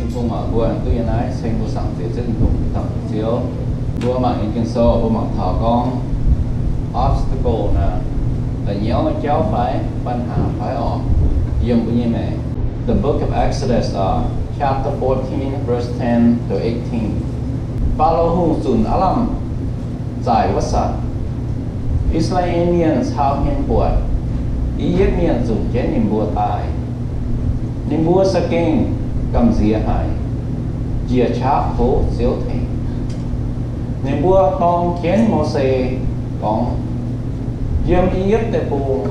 Tin-Hungh aac, mbuo duqv yiem naaiv ceng mbuo Zaangc Diex Ziouv Tin-Hungh, dangc Ziouv. Mbuo mangc nyei Ging-Sou, mbuo mangc taux gorngv obstacle naaic, la'nyauv jauv fai ปัญหา fai orqc, yiem mbuo nyei maengc. The Book of Exodus, uh, chapter fourteen, verse ten to eighteen. Faalo Hungh zunc aav lamh zaaic wuov sanc, I^saa^laa^en Mienh cau hmien buatc I^yipv Mienh zunc jienv ninh mbuo daaih. Ninh mbuo za'gengh gamh nziex haic, njiec qaqv tov Ziouv tengx. Ninh mbuo dorng jienv Mose gorngv, Yiem I^yipv Deic-Bung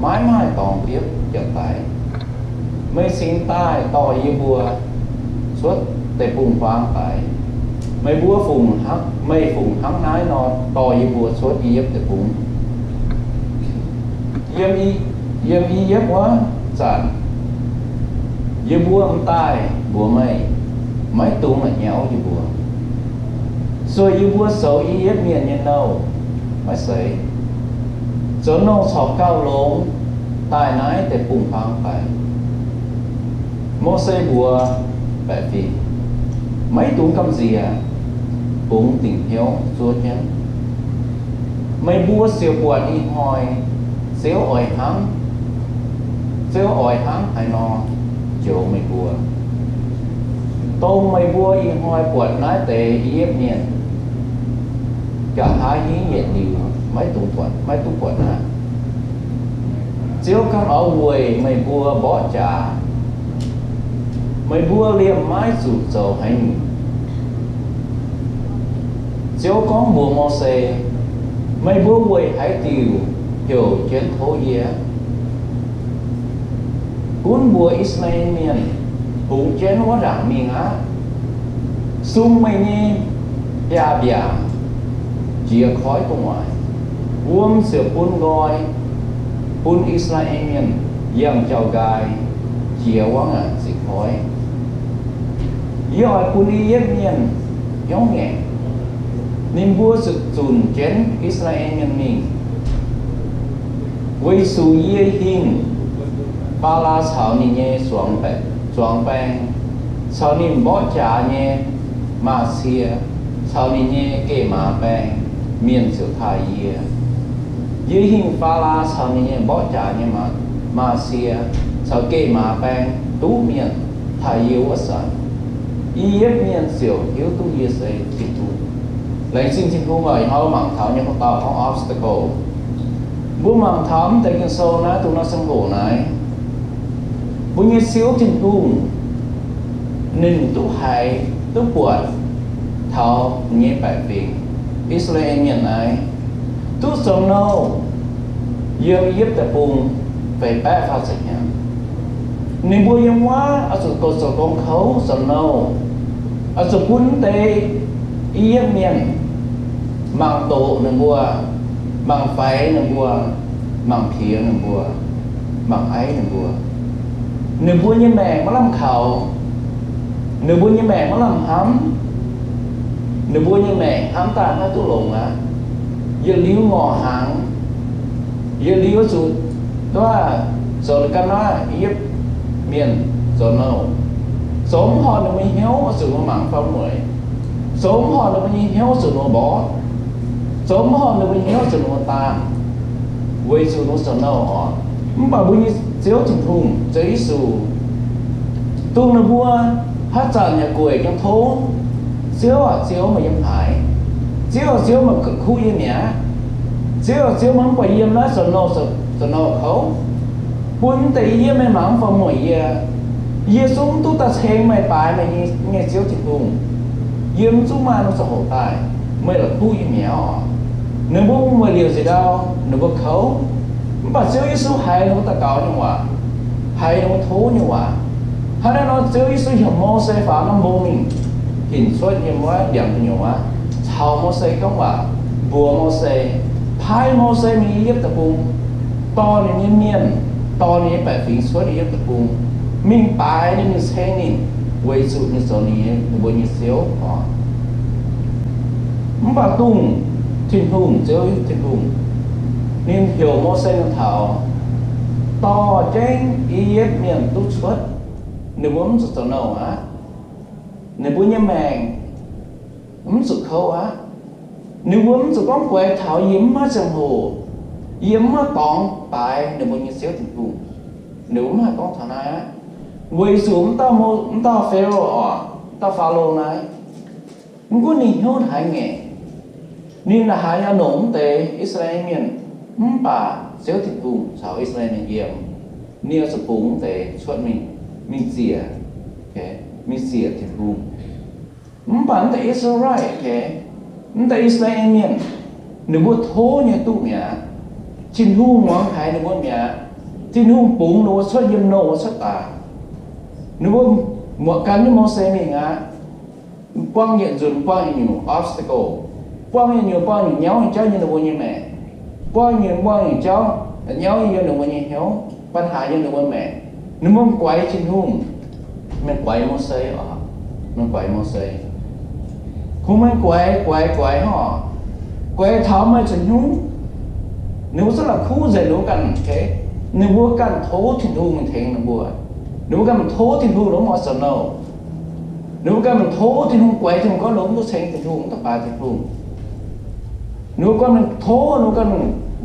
maiv maaih dorngx biopv jauv-daic. Meih cingx daaih dorh yie mbuo cuotv deic-bung-huaang daic. Meih mbuo fungc hnangv, meih fungc hnangv naaiv nor dorh yie mbuo cuotv I^yipv Deic-Bung? Yiem I, yiem I^yipv wuov zanc, yie mbuo m'daaih mbuox meih, maiv dungx la'nyauv yie mbuo. Sueih yie mbuo zoux I^yipv Mienh nyei nouh, maiv zeiz zoux nouh corc gauh longx daaih naaiv deic-bung-huaang daic. Mose mbuox baeqc fingx, Maiv dungx gamh nziex, bungx dingc hnyouv zuov jienv. Meih mbuo ziouc buatc ih hnoi Ziouv oix hnangv, Ziouv oix hnangv haaix nor njoux meih mbuo, dongh meih mbuo ih hnoi buatc naaiv deix I^yipv Mienh. Nqa'haav hingv yietc liuz maiv dungx buatc, maiv duqv buatc aqv. Ziouv ganh oix weic meih mbuo mborqv jaax. Meih mbuo liemh maiv zuqc zoux haaix nyungc. Ziouv gorngv mbuox Mose, Meih mbuo weic haaix diuc heuc jienv tov yie? Gunv mbuox I^saa^laa^en Mienh, Bungx jienv wuov ndaangc mingh aqv. Sung meih nyei biaa mbiaangc jiex koiv gu'nguaaic. Wuom ziouc bun nqoi bun I^saa^laa^en Mienh yangh jauv nqaai jiex wuov ngaanc ziqc koiv. Yie oix bun I^yipv Mienh hnyouv ngaengc. Ninh mbuo zuqc zunc jienv I^saa^laa^en Mienh mingh, weic zuqc yie hingh Faalaa caux ninh nyei zuangx baeng, caux ninh mborqv jaax nyei maaz-cie, caux ninh nyei geh maaz baeng. Mienh ziouc taaih yie. Yie hingh Faalaa caux ninh nyei mborqv jaax nyei maaz-cie caux geh maaz baeng duqv mienh taaih yie wuov zanc, I^yipv Mienh ziouc hiuv duqv yie se Tin-Hungh. Laengz zingh Tin-Hungh oc. Ih hnoi mbuo mangc taux nyei wuov dauh gorngv obstacle. Mbuo mangc taux mv deix Ging-Sou naaiv, dongh naaiv ziangh hoc naaiv, mbuo nyei Ziouv Tin-Hungh ninh duqv haiz duqv buatc taux ninh nyei baeqc fingx, I^saa^laa^en Mienh naaiv, duqv zoux nouh yiem I^yipv Deic-Bung feix baeqv faah ziepc hnyangx. Ninh mbuo yiem wuov oix zuqc goux zoux gong kouv zoux nouh, oix zuqc bun deix I^yipv Mienh mangc doqc ninh mbuo, mangc faix ninh mbuo, mangc piex ninh mbuo, mangc aiv ninh mbuo. Ninh mbuo nyei maengc maiv lamh kaux, ninh mbuo nyei maengc maiv lamh hnamv, ninh mbuo nyei maengc hnamv daaih maiv duqv longx aqv. Yietc liuz ngorc hnaangx, yietc liuz zuqc duqv zoux ganh naaiv I^yipv Mienh zoux nouh. Zoux mv horpc ninh mbuo nyei hnyouv zuqc mangc faam mueic. Zoux mv horpc ninh mbuo nyei hnyouv zuqc mborqv. Zoux mv horpc ninh mbuo nyei hnyouv zuqc daanh, weic zuqc ninh mbuo zoux nouh oc. Mv baac mbuo nyei Ziouv Tin-Hungh, Ziouv Yesu, dongh ninh mbuo haaix zanc yaac gueic nyei tov Ziouv aac, Ziouv, meih yiem haaix? Ziouv aac, Ziouv, meih kuv yiem mi'aqv. Ziouv aac, Ziouv, meih mv buatc yie yiem naaiv zoux nouh, zoux nouh kouv, bun deix I^yipv Mienh mangc mv faam mueic yie. Yie zungv mv duqv daaih ceng meih, baaix meih nyei Ziouv Tin-Hungh. Yie mv zungv maaih norm ziangh hoc daaih, meih la'kuqv yie mi'aqv oc. Ninh mbuo mueic liouc nzengc ndau, ninh mbuo kouv. Mv baac Ziouv Yesu haiz ninh mbuo daux gaux nyei waac, haiz ninh mbuo tov nyei waac. Hnangv naaiv nor, Ziouv Yesu heuc Mose faaux norm mbong mingh, hinc cuotv yiem wuov ndiangx gu'nyuoz wuov, caux Mose gorngv waac, mbuox Mose, paaiv Mose mingh I^yipv Deic-Bung, dorh ninh nyei mienh dorh ninh nyei baeqc fingx cuotv ninh yiem deic-bung, mingh baaix ninh, mingh ceng ninh, weic zuqc ninh zoux ninh nyei, ninh mbuo nyei Ziouv oc. Mv baac dongh Tin-Hungh, Ziouv Tin-Hungh, ninh heuc Mose taux, dorh jienv I^yipv Mienh duqv cuotv, ninh mbuo mv zuqc zoux nouh aqv. Ninh mbuo nyei maengc mv zuqc kouv aqv. Ninh mbuo mv zuqc gorngv guaix taux yie mv maaih ziangh hoc, yie mv maaih dorngx baaix ninh mbuo nyei Ziouv Tin-Hungh. Ninh mbuo mv haih gorngv taux naaiv aqv. Weic zuqc mv dauh, mv dauh Faalo oc, dauh Faalo naaiv, mv gunv ninh hnyouv haaix ngaengc, ninh haaix nyungc longc mv deix I^saa^laa^en Mienh, mv baac Ziouv Tin-Hungh caux I^saa^laa^en Mienh yiem, ninh oix zuqc bungx mv deix cuotv mingh, mingh ziec, mingh ziec Tin-Hungh. Mv baac mv deix Israelite, mv deix I^saa^laa^en Mienh, ninh mbuo tov nyei duqv mi'aqv. Tin-Hungh muangx haiz ninh mbuo mi'aqv. Tin-Hungh bungx ninh mbuo cuotv yiem nouh wuov cuotv daaih. Ninh mbuo muoqc gan jienv Mose mingh aqv. Buangh yietc nzunc, buangh yietc nyungc obstacle, buangh yietc nyungc, buangh nyungc nyauv nyei jauv yiem ninh mbuo nyei maengc, buangh nyungc, buangh nyungc jauv, nyauv yiem ninh mbuo nyei hnyouv, ปัญหา yiem ninh mbuo maengc. Ninh mbuo guaix Tin-Hungh, mienh guaix Mose oc, mienh guaix Mose. Kungx mienh guaix, guaix, guaix hnangv oc, guaix taux maaih zuqc hnyouv, ninh mbuo zungv la'kuqv nzengc ninh mbuo ganh, ninh mbuo ganh tov Tin-Hungh mingh tengx ninh mbuo. Ninh mbuo ganh mv tov Tin-Hungh longc mv oix zoux nouh. Ninh mbuo ganh mv tov Tin-Hungh, guaix Tin-Hungh gorngv ninh mbuo mv duqv ceng Tin-Hungh, mv duqv baaix Tin-Hungh. Ninh mbuo ganh mv tov, ninh mbuo ganh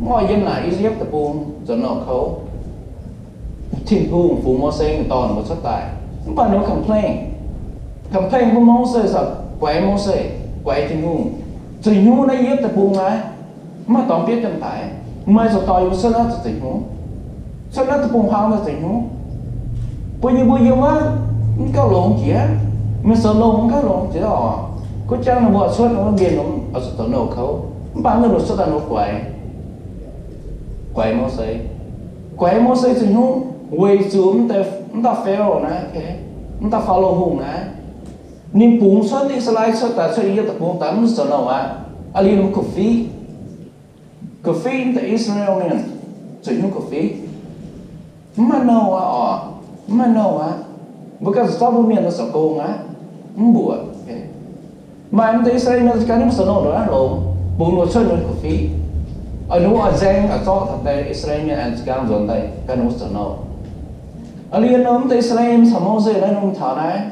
mv oix yiem naaic I^yipv Deic-Bung zoux nouh kouv. Tin-Hungh fungx Mose mingh dorh ninh mbuo cuotv daaih. Mv baac ninh mbuo complain, complain bun Mose, guaix Mose, guaix Tin-Hungh. Zuqc hnyouv naaiv I^yipv Deic-Bung naaiv, mv maaih dorngx bietv jienv daaih. Meih zuqc dorh yie mbuo cuotv naaiv zuqc zuqc hnyouv, cuotv naaiv deic-bung-huaang naaiv zuqc hnyouv, bun yie mbuo yiem wuov mv gauh longx jiex. Mienh zoux nouh mv gauh longx jiex oc. Gunv jangv ninh mbuo cuotv wuov mienh oix zuqc zoux nouh kouv. Mv baac ninh mbuo cuotv daaih ninh mbuo guaix, guaix Mose, guaix Mose zuqc hnyouv weic zuqc mv dauh Faalo naaiv, mv dauh Faalo Hungh naaiv, ninh bungx cuotv I^saa^laa^en cuotv daaih, cuotv I^yipv Deic-Bung daaih mv zuqc zoux nouh aqv. Aa, liuz ninh mbuo kuv fiqv, kuv fiqv mv deix I^saa^laa^en Mienh, zuqc hnyouv kuv fiqv. Mv maaih nouh aqv oc, mv maaih nouh aqv. Mbuo ganh zuqc zorqv mbuo mienh nor zoux gong aqv, mv mbuoqc. Maaih mv deix I^saa^laa^en Mienh ganh mv zoux nouh ndongc naaiv longx, bungx ninh mbuo cuotv ninh mbuo kuv fiqv. Oix ninh mbuo oix nzaeng oix zorqv taux deix I^saa^laa^en Mienh aengx ziqc nqaang nzuonx daaih gan ninh mbuo zoux nouh. Aa, liuz nor mv deix I^saa^laa^en Mienh caux Mose naaiv, ninh mbuo taux naaiv,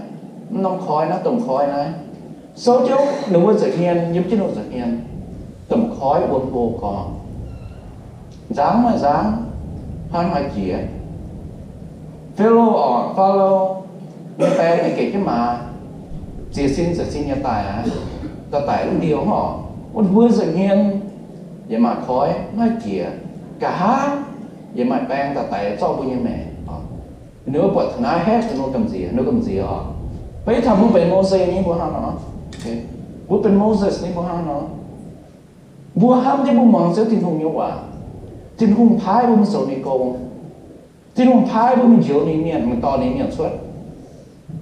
mv norm koiv naaiv, domh koiv naaiv, souv jienv ninh mbuo nza'hmien, yiem jienv ninh mbuo nza'hmien, domh koiv wuom hlo gorngv, nzangv maaih nzangv, hnangv haaix jiex. Faalo oc, Faalo nyei baeng naaic gec jienv maaz, ziex cin ziex cin nyei daic aqv. Daaih daic lungh ndiev hnangv oc. Wuov mbuo nza'hmien yaac maaih koiv, maaih jiex, nqa'haav yaac maaih baeng daaih daic zorqv mbuo nyei maengc. Ninh mbuo buatc taux naaiv haeqv ninh mbuo gamh nziex, ninh mbuo gamh nziex oc. Beiv taux mbuo benx Mose nyei mbuo hnangv nor, mbuo benx Moses nyei mbuo hnangv nor, mbuo hnamv jienv mbuo muangx Ziouv Tin-Hungh nyei waac. Tin-Hungh paaiv mbuo mingh zoux ninh gong. Tin-Hungh paaiv mbuo mingh njoux ninh mienh, mingh dorh ninh mienh cuotv.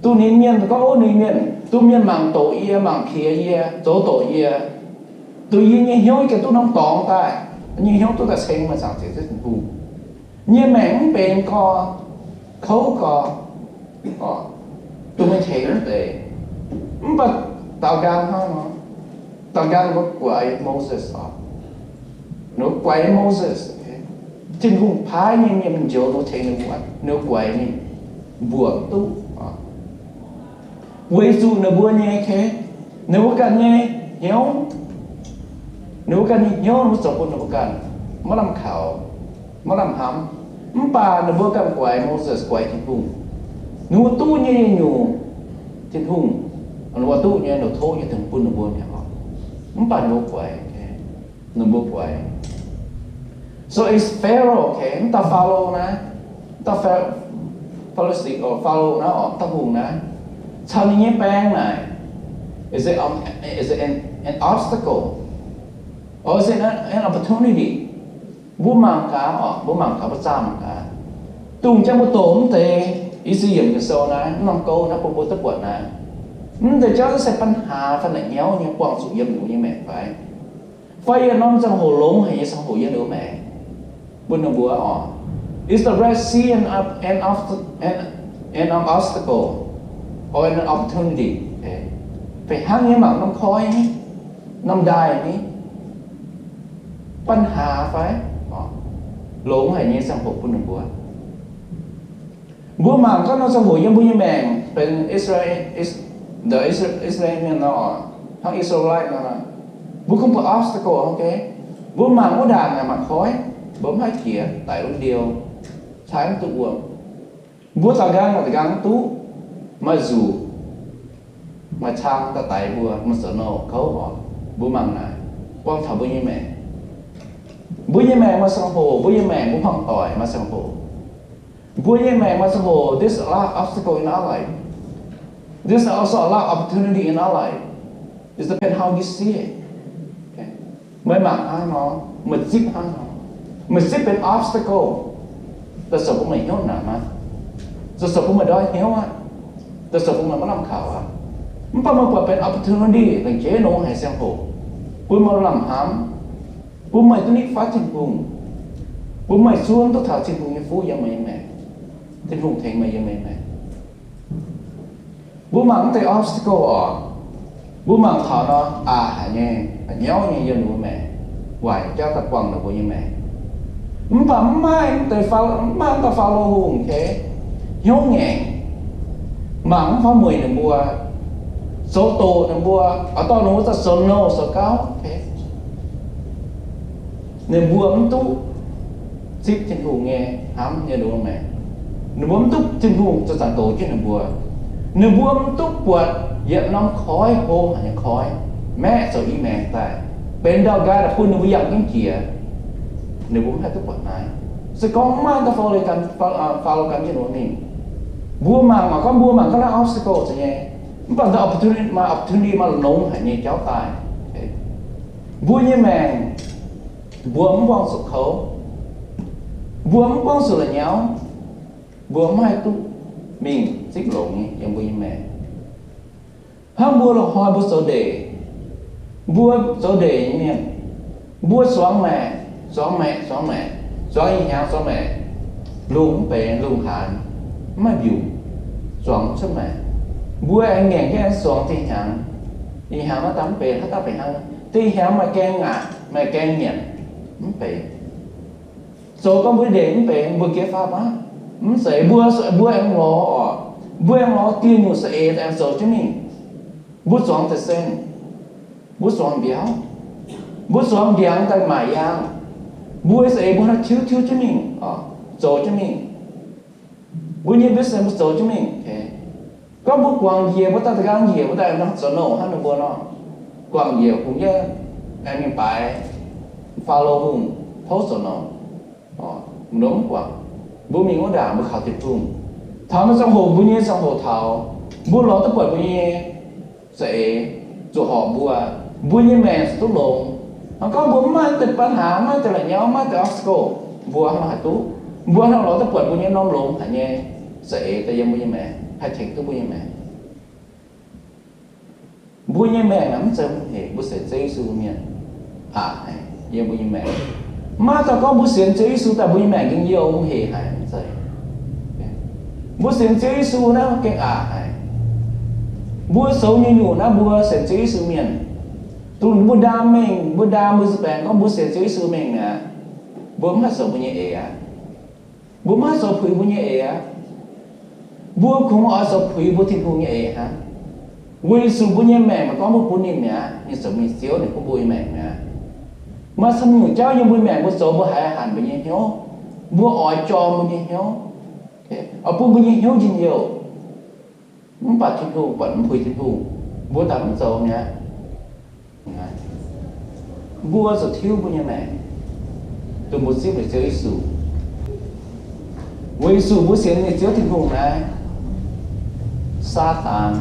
Duqv ninh mienh gorngv, ov, ninh mienh, duqv mienh mangc doqc yie, mangc piex yie, zoux doqc yie, duqv yie nyei hnyouv ganh duqv norm dorngx daaih, nyei hnyouv duqv daaih ceng maaih zaangc Ziouv Tin-Hungh. Nyei maengc mv benx gorx, kouv gorx, duqv maiv tengx mv deix. Mv baac daaux nqaang hnangv nor, daaux nqaang ninh mbuo guaix Moses oc. Ninh mbuo guaix Moses. Tin-Hungh paaiv nyei mienh mingh njoux ninh mbuo, tengx ninh mbuo, ninh mbuo guaix mingh, mbuoqc mv duqv. Weic zuqc ninh mbuo nyei, ninh mbuo ganh nyei hnyouv, ninh mbuo ganh nyei hnyouv ninh mbuo zoux bun ninh mbuo ganh maiv lamh kaux, maiv lamh hnamv. Mv baac ninh mbuo ganh guaix Moses, guaix Tin-Hungh. Ninh mbuo duqv nyei nyungc, Tin-Hungh, ninh mbuo duqv nyei, ninh tov nyei, Tin-Hungh bun ninh mbuo mi'aqv. Mv baac ninh mbuo guaix, ninh mbuo guaix. So is Pharaoh, mv dauh Faalo naaiv, mv dauh Pha-, Pharisees, Faalo naaiv oc, mv dauh hungh naaiv, caux ninh nyei baeng naaic, is it, is it an, an obstacle, or is it an, an opportunity? Mbuo mangc gaax oc, mbuo mangc gaax, mbuo zaah mangc gaax, dongh jangx mbuo doqc mv deix I^saa^laa^en Yiemc Ging-Sou naaiv, mv norm gouv naaiv, bun mbuo duqv buatc naaiv, mv deix jauv se ปัญหา fai naaic nyauv nyei buangh zuqc yiem ninh mbuo nyei maengc fai, fai yietc norm ziangh hoc longx haic nyei ziangh hoc yiem ninh mbuo maengc, bun ninh mbuo oc. Is the Red Sea an, an, an, an obstacle or an opportunity? Fih hnangv nyei mangc norm koiv ni, norm ndaaih ni, ปัญหา fai longx haic nyei ziangh hoc bun ninh mbuo. Mbuo mangc gaax norm ziangh hoc yiem mbuo nyei maengc benx Israel, Is-, the Israel, Israel mienh nor, hnangv Israelite nor, mbuo kungx buatc obstacle, okay? Mbuo mangc wuov ndaangc naaic mangc koiv, mbuo mv haih jiex, daic wuov ndiou, cai mv duqv wuom. Mbuo da'nqaang da'nqaang mv duqv, maaih nzuqc, maaih cang daaih daix mbuo, maaih snow kouv oc. Mbuo mangc naaic, buangh taux mbuo nyei maengc. Mbuo nyei maengc maaih ziangh hoc, mbuo nyei maengc mbuo hmuangv doic maaih ziangh hoc. Mbuo nyei maengc maaih ziangh hoc, there's a lot of obstacle in our life. There's also a lot of opportunity in our life. It depends how you see it. Okay. Meih mangc hnangv nor, meih zipv hnangv nor. Meih zipv benx obstacle, da'souc bun meih hnyouv naanc aqv, da'souc bun meih ndortv hnyouv aqv, da'souc bun meih maiv lamh kaux aqv. Mv baac meih buatc benx opportunity, lengc jeiv longx haic ziangh hoc, bun meih lamh hnamv, bun meih duqv nitv fatv Tin-Hungh, bun meih zuov duqv taux Tin-Hungh nyei fuqv yiem meih nyei maengc. Tin-Hungh tengx meih yiem meih nyei maengc. Mbuo mangc mv deix obstacle oc, mbuo mangc taux nor, aqc haic nyei, haic nyauv nyei yiem ninh mbuo maengc, waaic jauv daaih buangh ninh mbuo nyei maengc. Mv baac mv maaih mv deix faaux, mv maaih mv deix faaux lo hungh, okay, hnyouv ngaengc, mangc mv faaux mueic ninh mbuo, zoux doqc ninh mbuo, oix dorh ninh mbuo zoux snow zoux gauv, okay. Ninh mbuo mv duqv zipv Tin-Hungh nyei hnamv nyei ninh mbuo maengc. Ninh mbuo mv duqv Tin-Hungh zanc-zanc goux jienv ninh mbuo. Ninh mbuo mv duqv buatc yietc norm koiv, hlo haic nyei koiv, maeqv zoux i maengx daaih, benx ndau-nqaai daaih bun ninh mbuo yangh jienv jiex. Ninh mbuo mv haih duqv buatc naaiv. Se gorngv mv maaih da'faanh faaux lo gan jienv ninh mbuo mingh, mbuo mangc, mangc gorngv mbuo mangc gaax naaiv obstacle zoux nyei, mv baac opportunity, maaih opportunity, maaih longx haic nyei jauv daaih. Mbuo nyei maengc, mbuo mv buangh zuqc kouv, mbuo mv buangh zuqc la'nyauv, mbuo mv haih duqv mingh zipv longx nyei yiem mbuo nyei maengc. Hnangv mbuo loz-hnoi mbuo zoux ndeic, mbuo zoux ndeic nyei mienh, mbuo zuangx maengc, zuangx maengc, zuangx maengc, zuangx ih hnyangx zuangx maengc, lungh mv benx, lungh haanz, mv maaih mbiungc, zuangx cuotv maengc. Mbuo aengx ngaengc jienv aengx zuangx dinh hnyangx, ih hnyangx naaiv daaih mv benx, haaix dauh benx hnangv, dinh hnyangx maaih gaeng aqc, maaih gaeng nyanc, mv benx. Zoux gorngv mbuo ndeic mv benx, mbuo geh faam aqv. Mv zeiz, mbuo, mbuo aengx lorz oc, mbuo aengx lorz dieh nyungc saeng-eix aengx zoux jienv mingh. Mbuo zuangx deix saeng, mbuo zuangx mbiauz, mbuo zuangx ndiangx daaih maaic yaangh. Mbuo saeng-eix mbuo hnangv tiuv tiuv jienv mingh, zoux jienv mingh. Mbuo nyei business mbuo zoux jienv mingh. Gorngv mbuo guangc njiec, mbuo daaih da'nqaang njiec, mbuo daaih hnangv zoux nouh hnangv ninh mbuo nor. Guangc njiec hungx jienv aengx mingh baaix faalo hungh tov zoux nouh. Mbuo mv guangc. Mbuo mingh wuov ndaangc mbuo kaux Tin-Hungh. Taux naaiv ziangh hoc, mbuo nyei ziangh hoc taux, mbuo lorz duqv buatc mbuo nyei saeng-eix zuqc horpc mbuo, mbuo nyei maengc zuqc duqv longx. Hnangv gorngv mbuo mv maaih deix ปัญหา, mv maaih deix la'nyauv, mv maaih deix obstacle, mbuo hnangv haaix duqv, mbuo hnangv lorz duqv buatc mbuo nyei norm longx haic nyei saeng-eix daaih yiem mbuo nyei maengc, haih tengx duqv mbuo nyei maengc. Mbuo nyei maengc naaic mv zeiz hungh hec, mbuo sienx Ziouv Yesu mienh. Aqc haic yiem mbuo nyei maengc. Mv maaih dauh gorngv mbuo sienx Ziouv Yesu daaih mbuo nyei maengc gengh youh hungh hec haic, mv zeiz. Mbuo sienx Ziouv Yesu naaiv gengh aqc haic. Mbuo zoux nyei nyungc naaiv mbuo sienx Ziouv Yesu mienh, dongh mbuo ndaam mengh, mbuo ndaam mbuo nza'baengx gorngv mbuo sienx Ziouv Yesu mengh mi'aqv, mbuo mv haih zoux mbuo nyei eix aqv. Mbuo mv haih zoux puix mbuo nyei eix aqv. Mbuo kungx oix zoux puix mbuo Tin-Hungh nyei eix hnangv. Weic zuqc mbuo nyei maengc maaih gorngv mbuo bun ninh mi'aqv, ninh zoux mingh Ziouv, ninh bun mbuo nyei maengc mi'aqv. Maaih camv nyungc jauv yiem mbuo maengc mbuo zoux mbuo haiz hanc mbuo nyei hnyouv, mbuo oix jorm mbuo nyei hnyouv, oix bun mbuo nyei hnyouv njien-youh. Mv baac Tin-Hungh buatc mv puix Tin-Hungh, mbuo daaih mv zoux mi'aqv. Mbuo zuqc tiuv mbuo nyei maengc, dongh mbuo zipv liuz Ziouv Yesu. Weic zuqc mbuo sienx nyei Ziouv Tin-Hungh naaiv, Saadaan,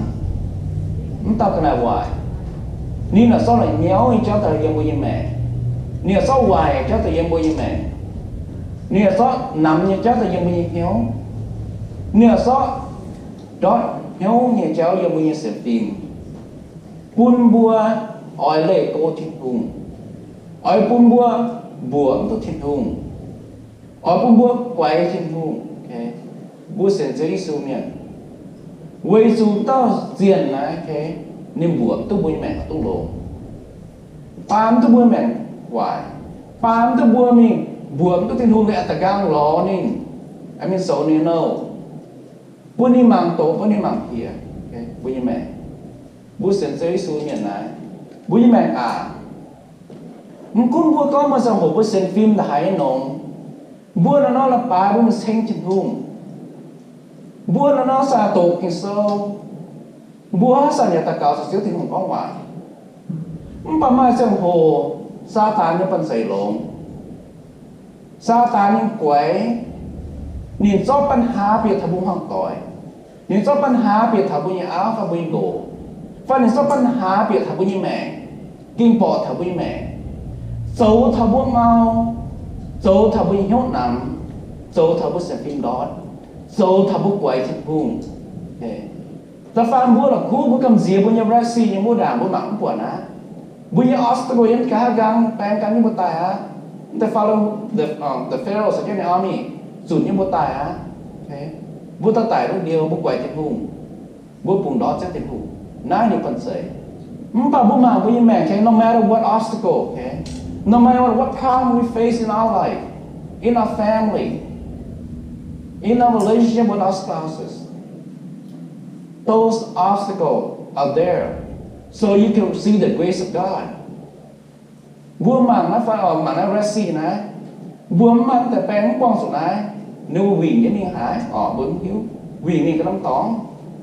mv dauh ga'naaiv waaic, ninh aah zorqv la'nyauv nyei jauv daaih yiem mbuo nyei maengc. Ninh aah zorqv waaic jauv daaih yiem mbuo nyei maengc. Ninh aah zorqv namx nyei jauv daaih yiem mbuo nyei hnyouv. Ninh aah zorqv ndortv hnyouv nyei jauv yiem mbuo nyei sienx fim, bun mbuo oix leih go Tin-Hungh, oix bun mbuo mbuoqc mv duqv Tin-Hungh. Oix bun mbuo guaix Tin-Hungh, mbuo sienx Ziouv Yesu mienh, weic zuqc dauh zienh naaiv, ninh mbuoqc duqv mbuo nyei maengc duqv longx, baan duqv mbuo maengc waaic, baan duqv mbuo mingh mbuoqc duqv Tin-Hungh, ninh aengx da'nqaang lorz ninh, aengx mingh zoux ninh nouh, bun ninh mangc doz, bun ninh mangc piex mbuo nyei maengc. Mbuo sienx Ziouv Yesu mienh naaiv, mbuo nyei maengc aac, mv gunv mbuo gorngv maaih ziangh hoc mbuo sienx fim ndongc haaix nongx, mbuo naaiv nor la'baaix mbuo mingh ceng Tin-Hungh, mbuo naaiv nor saah doqc Ging-Sou, mbuo haaix zanc yaac daux gaux caux Ziouv Tin-Hungh gorngv waac. Mv baac maaih ziangh hoc Saadaan nyei banh zeic longx, Saadaan nyei guaix, ninh zorqv ปัญหา bieqc taux mbuo hmuangv doic, ninh zorqv ปัญหา bieqc taux mbuo nyei auv fai mbuo nyei nqox, fai ninh zorqv ปัญหา bieqc taux mbuo nyei maengc, ging borqc taux mbuo nyei maengc, zoux taux mbuo mau, zoux taux mbuo nyei hnyouv namx, zoux taux mbuo sienx fim ndortv, zoux taux mbuo guaix Tin-Hungh. Da'faanh mbuo la'kuqv mbuo gamh nziex mbuo nyei Red Sea nyei wuov ndaangc mbuo mangc mv buatc aqv. Mbuo nyei obstacle yiem ga'haav nqaang baeng gan nyei mbuo daaih aqv. Mv deix Pharaoh, the, um, the Pharaoh za'gengh ninh army zunc nyei mbuo daaih aqv. Mbuo daaih daic lungh ndiev, mbuo guaix Tin-Hungh, mbuo bungx ndortv Ziouv Tin-Hungh, naaiv ninh banh zeic. Mv baac mbuo mangc mbuo nyei maengc, okay, no matter what obstacle, okay, no matter what problem we face in our life, in our family, in our relationship with our spouses, those obstacles are there so you can see the grace of God. Mbuo mangc naaiv fai oc, mangc naaiv Red Sea naaiv, mbuo mv maaih deix baeng mv buangh zuqc naaiv, ninh mbuo wingc jienv mingh haaix oc, mbuo mv hiuv. Wingc mingh ga'naaiv dorngx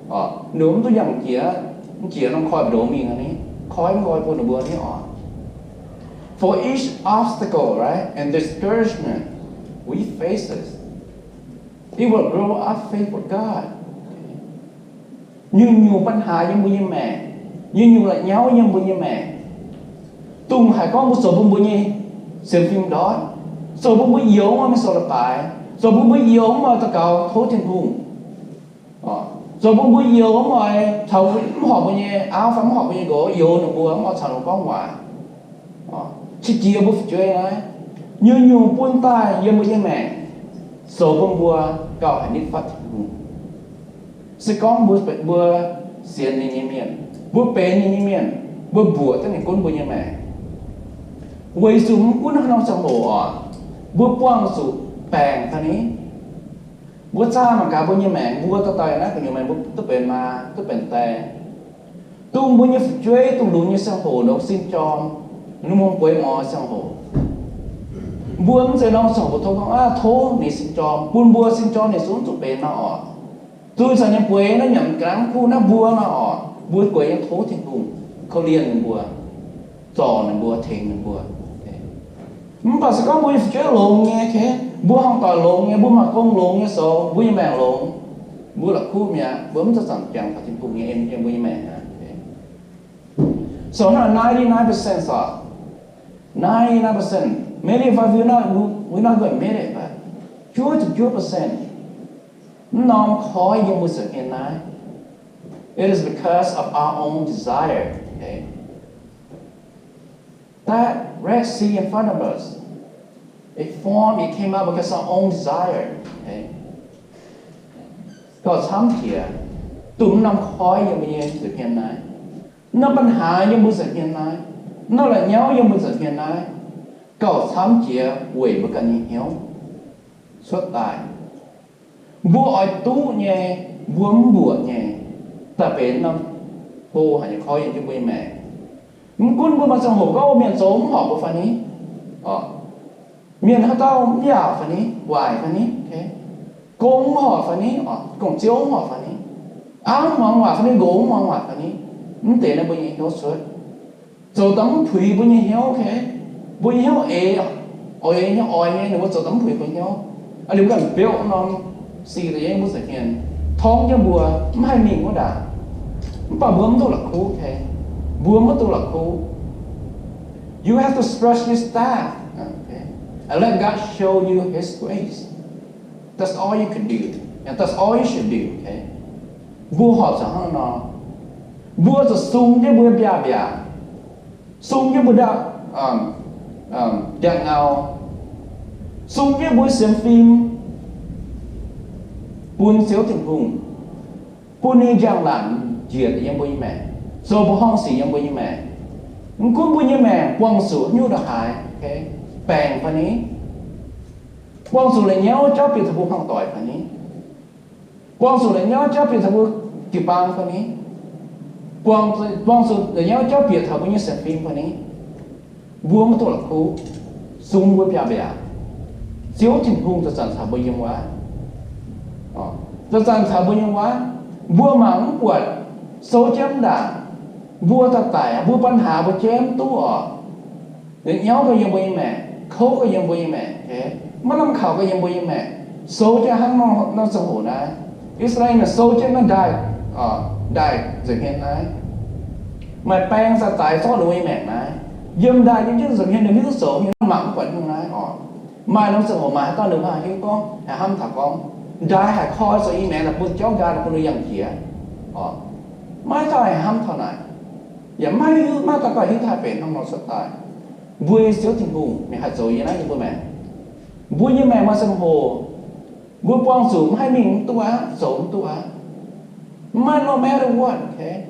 oc, ninh mbuo mv duqv yangh jiex, mv jiex norm koi ndoz mingh ni, koi mv nqoi bun ninh mbuo ni oc. For each obstacle, right, and discouragement we faces, it will grow our faith for God. Nyungc-nyungc ปัญหา yiem mbuo nyei maengc, nyungc-nyungc la'nyauv yiem mbuo nyei maengc, dongh haaix gorngv mbuo zoux bun mbuo nyei sienx fim ndortv, zoux bun mbuo youz mv oix mingh zoux leiz-baaix, zoux bun mbuo youz mv oix daux gaux tov Tin-Hungh, zoux bun mbuo youz mv oix caux, mv horpc mbuo nyei auv fai mv horpc mbuo nyei nqox, youz ninh mbuo mv oix caux ninh mbuo gorngv waac. Qiex jiez mbuo fu'jueiv naaiv, nyungc-nyungc bun daaih yiem mbuo nyei maengc, zoux bun mbuo gauh haih nitv fatv Tin-Hungh. Se gorngv mbuo, mbuo sienx ninh nyei mienh, mbuo benx ninh nyei mienh, mbuo mbuoqc jienv ninh gunv mbuo nyei maengc. Weic zuqc mv gunv haaix norm ziangh hoc oc, mbuo buangh zuqc baengc fai ni, mbuo zaah mangc gaax mbuo nyei maengc, mbuo daaih daaih naaiv gu'nyuoz maengc mbuo duqv benx maa, duqv benx die. Dongh mbuo nyei fu'jueiv dongh lunx nyei ziangh hoc nor, sin jorm, ninh mbuo bueix ngorc ziangh hoc, mbuo mv zeiz norm ziangh hoc tov gorngv aav, tov ninh sin jorm, bun mbuo sin jorm ninh zungv zuqc benx nor oc. Zuqc caux ninh bueix naaiv nyanc ga'naaiv kuv naaiv mbuo nor oc, mbuo bueix nyei tov Tin-Hungh korv-lienh ninh mbuo, zorc ninh mbuo, tengx ninh mbuo. Mv baac se gorngv mbuo nyei fu'jueiv longx nyei, okay, mbuo hmuangv doic longx nyei, mbuo maaih gong longx nyei sou, mbuo nyei maengc longx, mbuo la'kuqv mi'aqv, mbuo mv zuqc zanc jangx taux Tin-Hungh nyei en yiem mbuo nyei maengc aqv. So not ninety-nine percent oc, ninety-nine percent, maybe if we not, we not gonna make it, but juov ziepc juov percent mv norm koi yiem mbuo nza'hmien naaiv, it is because of our own desire, okay? That Red Sea in front of us, it formed, it came up because of our own desire, okay? Gauh camv jiex, dongh mv norm koi yiem mbuo nyei nza'hmien naaiv, mv norm ปัญหา yiem mbuo nza'hmien naaiv, mv norm la'nyauv yiem mbuo nza'hmien naaiv, gauh camv jiex weic mbuo ganh nyei hnyouv cuotv daaih. Mbuo oix duqv nyei, mbuo mv mbuoqc nyei, daaih benx norm hlo haic nyei koi yiem jienv mbuo nyei maengc. Mv gunv mbuo maaih ziangh hoc gorngv mienh zoux mv horpc mbuo fai ni, mienh haaix dauh mv yaauc fai ni, waaic fai ni, gong mv horpc fai ni, gong-ziouv mv horpc fai ni, auv mv muangx waac fai ni, nqox mv muangx waac fai ni, mv deix naaiv mbuo nyei hnyouv cuotv. Zoux daaih mv puix mbuo nyei hnyouv, okay? Mbuo nyei hnyouv eix, oix nyei, oix nyei, ninh mbuo zoux daaih mv puix mbuo hnyouv. Aa, ninh mbuo ganh build norm sic daaih yiem mbuo nza'hmien, torngv jienv mbuo mv haih mingh wuov ndaangc. Mv baac mbuo mv duqv la'kuqv, okay? Mbuo mv duqv la'kuqv. You have to stretch your staff, okay? And let God show you His grace. That's all you can do, and that's all you should do, okay? Mbuo horpc zuqc hnangv nor. Mbuo zuqc sung jienv mbuo mbiaauc mbiaauc, sung jienv mbuo ndaauv, um, um, ndiangx-ngau, Sung jienv mbuo sienx fim bun Ziouv Tin-Hungh, bun ninh njang-laangc njiec yiem mbuo nyei maengc, zoux mbuo horngh sic yiem mbuo nyei maengc. Mv gunv mbuo nyei maengc buangh zuqc nyungc ndongc haaix, baengc fai ni, buangh zuqc la'nyauv jauv bieqc taux mbuo hmuangv doic fai ni, buangh zuqc la'nyauv jauv bieqc taux mbuo jiu-baang fai ni, buangh zuqc la'nyauv jauv bieqc taux mbuo nyei sienx fim fai ni, mbuo maiv dungx la'kuqv. Sung mbuo biaux mbiaauc, Ziouv Tin-Hungh zanc-zanc caux mbuo yiem wuov, zanc-zanc caux mbuo yiem wuov. Mbuo mangc mv buatc, sou jienv mv ndaangc, mbuo daaih daic, mbuo ปัญหา mbuo jaiv mv duqv oc. La'nyauv gauh yiem mbuo nyei maengc, kouv gauh yiem mbuo nyei maengc, maiv lamh kaux gauh yiem mbuo nyei maengc. Sou jienv hnangv nor ziangh hoc naaiv, I^saa^laa^en naaic sou jienv naaiv ndaaih, ndaaih nza'hmien naaiv, maaih baeng za'daaih zorqv ninh mbuo nyei maengc naaiv. Yiem ndaaih nyei jienv nza'hmien ninh maiv duqv zoux, mangc mv buatc nyungc naaiv oc. Maaih norm ziangh hoc maaih haaix dauh ninh mbuo haih hiuv gorngv, haih hnamv taux gorngv, ndaaih haih koi zoux i maengx daaih bun jauv nqaang daaih bun ninh yangh jiex oc. Maiv dauh haih hnamv taux naaic. Yaac maiv hiuv, maiv dauh gauh hiuv haih benx hnangv nor cuotv daaih. Mbuo nyei Ziouv Tin-Hungh ninh haih zoux yiem naaiv nyei mbuo maengc. Mbuo nyei maengc maaih ziangh hoc mbuo buangh zuqc maiv haih mingh mv duqv aqv, zoux mv duqv aqv. Maiv, no matter what, okay?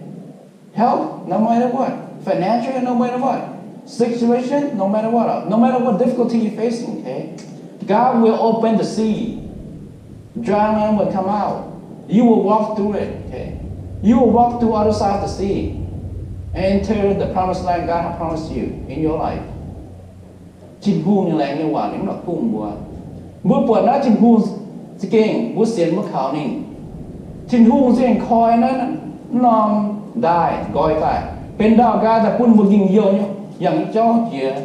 Health, no matter what. Financial, no matter what. Situation, no matter what. No matter what difficulty you're facing, okay? God will open the sea. Dry land will come out. You will walk through it, okay? You will walk through other side of the sea and enter the promised land God has promised you in your life. Tin-Hungh nyei laengz nyei waac ninh mv la'kuqv mbuo. Mbuo buatc naaiv Tin-Hungh za'gengh mbuo sienx mbuo kaux ninh, Tin-Hungh za'gengh koi naaiv norm ndaaih nqoi daaih benx ndau-nqaang daaih bun mbuo njien-youh nyei yangh jauv jiex.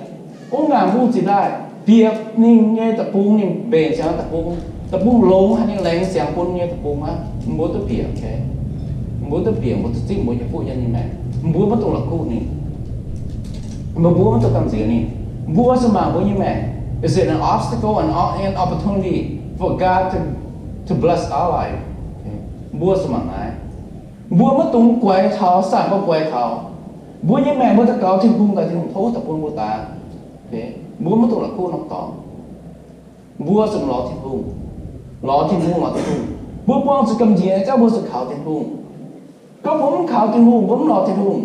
Mv ngaanc hungh zinh ndaaih bieqc ninh nyei deic-bung, ninh mbenc siangx deic-bung, deic-bung longx haic, ninh laengz siangx bun nyei deic-bung aqv, mbuo duqv bieqc, mbuo duqv bieqc, mbuo duqv zipv mbuo nyei fuqv yiem ninh maengc. Mbuo maiv dungx la'kuqv ninh. Mbuo, mbuo maiv dungx gamh nziex ninh. Mbuo zuqc mangc mbuo nyei maengc. Is it an obstacle, an, an opportunity for God to, to bless our life? Mbuo zuqc mangc naaiv. Mbuo maiv dungx guaix taux, saah mbuo guaix taux mbuo nyei maengc, mbuo daux gaux Tin-Hungh daaih, Tin-Hungh tov daaih bun mbuo daaih. Mbuo maiv dungx la'kuqv norm dorngx. Mbuo zuqc lorz Tin-Hungh, lorz Tin-Hungh, lorz Tin-Hungh. Mbuo buangh zuqc gamh nziex jauv, mbuo zuqc kaux Tin-Hungh. Gorngv mbuo mv kaux Tin-Hungh, mbuo mv lorz Tin-Hungh,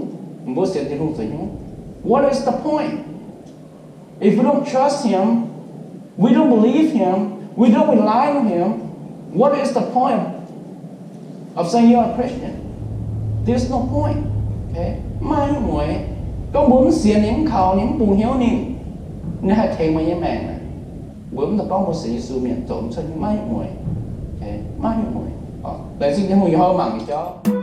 mbuo sienx Tin-Hungh zoux nyungc? What is the point? If we don't trust him, we don't believe him, we don't rely on him, what is the point of saying you are a Christian? There's no point. Okay? Maiv maaih nyungc mueiz. Gorngv mbuo mv sienx ninh, mv kaux ninh, mv bungx hnyouv ninh, ninh haih tengx meih nyei maengc. Mbuo mv daux gorngv mbuo sienx Yesu mienh zoux mv cuotv, maiv maaih nyungc mueiz. Okay? Maiv maaih nyungc mueiz. Laengz zingh Tin-Hungh, yie hnoi mangc nyei jauv.